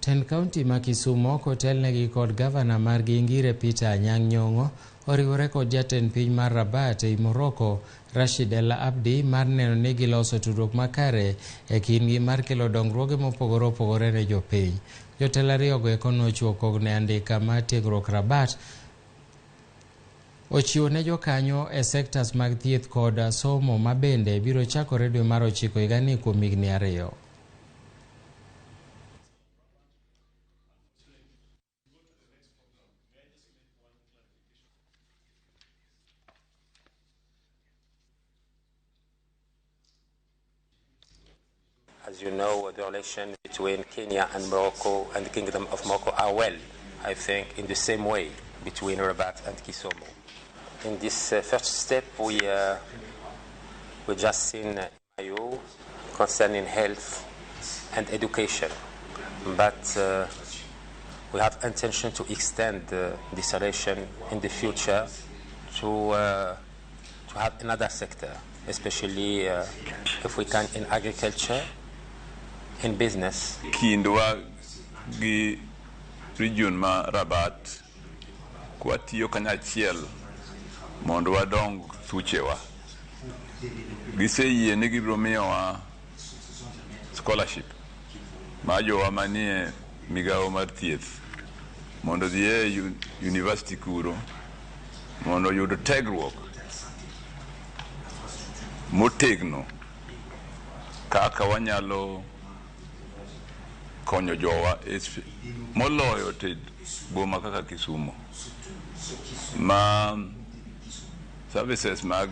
Tend kaunti ma Kisumo kotelnegi kod gavana margi Ngire Peter Anyang' Nyong'o oriwore kod jatend piny mar Rabat ei Morocco Rashid El Abdi mar neno ni giloso tudruok makare e kindgi mar kelo dongruoge mopogore opogore ne jopiny. Jotelo ariyogo eko nochiwo kog ne andika mar tiegruok Rabat ochiwo ne jokanyo e sektas mag thieth kod somo ma bende biro chakore dwe mar 9 higani kuom higni 2. As you know, the relation between Kenya and Morocco and the Kingdom of Morocco are well, I think, in the same way between Rabat and Kisumu. In this first step, we just seen MOU concerning health and education, but we have intention to extend this relation in the future to have another sector, especially if we can in agriculture, in business. Kindwa gi region ma Rabat kwatiyo kanyachiel mondo wadong thuchewa. Giseyie ni gibiro miyowa scholarship ma jowa manie migawo mar thieth mondo odhi e university kuro mondo oyud tegruok motegno kaka wanyalo konyo jowa moloyo te boma kaka Kisumo ma services mag